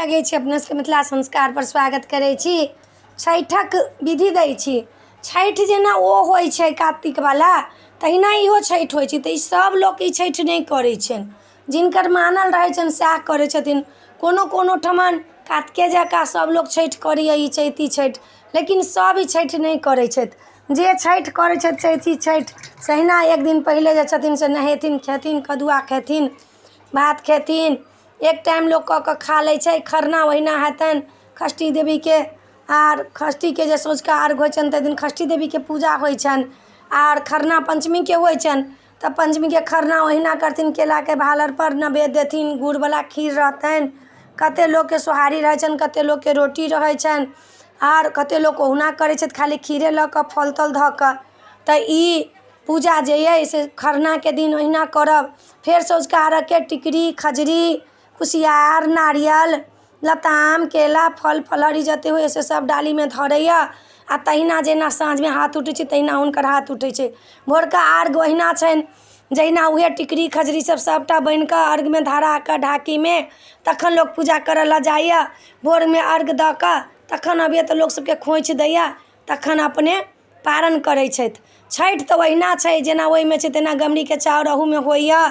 लगै छी अपना सबके मिथिला संस्कारपर स्वागत करै छी छैठक विधि दै छी छैठ जेना ओ होइ छै कातिकवला तहिना इहो छैठ होइ छै तऽ ई सब लोक ई छैठ नहि करै छनि जिनकर मानल रहै छनि सएह करै छथिन कोनो कोनो ठमन कातिके जकाँ सब लोक छैठ करैए ई चैती छैठ लेकिन सब ई छैठ नहि करै छथि जे छैठ करै छथि चैती छैठ तहिना एक दिन पहिले जे छथिन से नहेथिन खेथिन कदुआ खेथिन भात खेथिन एक टाइम लोक कऽ कऽ खा लै छै खरना ओहिना हेतनि षष्ठी देवीके आर षष्ठीके जे सँझुका अर्घ होइ छनि ताहि दिन षष्ठी देवीके पूजा होइ छनि आर खरना पञ्चमीके होइ छनि तऽ पञ्चमीके खरना ओहिना करथिन केलाके भालरिपर नैवेद्य देथिन गुड़वला खीर रहतनि कतेक लोकके सोहारी रहै छनि कतेक लोकके रोटी रहै छनि आर कतेक लोक ओहुना करै छथि खाली खीरे लऽ कऽ फल तल धऽ कऽ तऽ ई पूजा जे अइ से खरनाके दिन ओहिना करब फेर सँझुका अर्घके टिकड़ी खजरी कुसियार नारियल लताम केला फल फलहरी जतेक होइए से सभ डालीमे धरैए आ तहिना जेना साँझमे हाथ उठै छै तहिना हुनकर हाथ उठै छै भोरका अर्घ ओहिना छनि जहिना उएह टिकड़ी खजरी सभ सभटा बनि कऽ अर्घमे धरा कऽ ढाकीमे तखन लोक पूजा करय लए जाइए भोरमे अर्घ दऽ कऽ तखन अबैए तऽ लोक सभके खोँइछ दैए तखन अपने पारन करै छथि छठि तऽ ओहिना छै जेना ओहिमे छै तेना गमरीके चाउर अहूमे होइए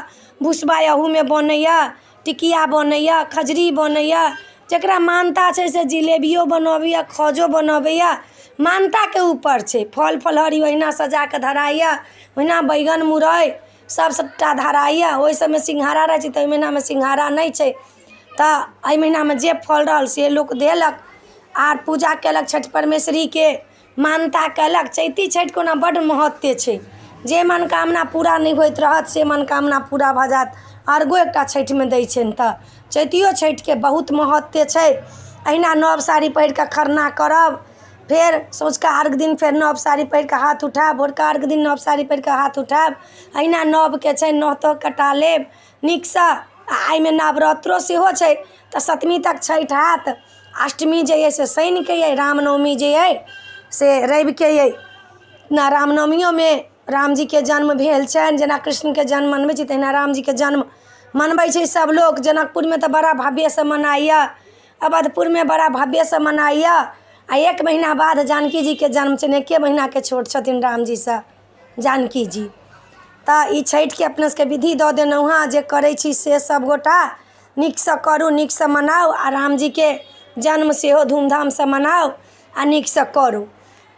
भुसबा अहूमे बनैए टिकिया बनैए खजरी बनैए जकरा मानता छै से जिलेबियो बनबैए खजो बनबैए मानताके ऊपर छै फल फलहरी ओहिना सजा कऽ धराइए ओहिना बैगन मुरइ सभ सभटा धराइए ओहि सभमे सिंघारा रहै छै तऽ एहि महीनामे सिंघारा नहि छै तऽ एहि महीनामे जे फल रहल से लोक देलक आर पूजा कयलक छठि परमेश्वरीके मानता कयलक चैती छठिके ओना बड्ड महत्व छै जे मनोकामना पूरा नहि होइत रहत से मनोकामना पूरा भऽ जायत अर्घो एकटा छठिमे दै छनि तऽ चैतियो छठिके बहुत महत्व छै अहिना नव साड़ी पहिर कऽ खरना करब फेर सँझुका अर्घ दिन फेर नव साड़ी पहिर कऽ हाथ उठायब भोरका अर्घ दिन नव साड़ी पहिर कऽ हाथ उठायब अहिना नवके छै नह तह कटा लेब नीकसँ आ एहिमे नवरात्रो सेहो छै तऽ सप्तमी तक छठि हैत अष्टमी जे अइ से शनिके अइ रामनवमी जे अइ से रविके अइ ने रामनवमियोमे रामजीके जन्म भेल छनि जेना कृष्णके जन्म मनबै छी तहिना रामजीके जन्म मनबै छै सभलोक जनकपुरमे तऽ बड़ा भव्यसँ मनाइए अवधपुरमे बड़ा भव्यसँ मनाइए आ एक महीना बाद जानकी जीके जन्म छनि एके महीनाके छोट छथिन रामजीसँ जानकी जी तऽ ई छठिके अपना सबके विधि दऽ देलहुँ हँ जे करै छी से सभगोटा नीकसँ करू नीकसँ मनाउ आ रामजीके जन्म सेहो धूमधामसँ मनाउ आ नीकसँ करू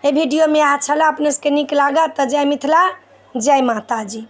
एहि वीडियोमे इएह छलए अपने सबके नीक लागत तऽ जय मिथिला जय माताजी।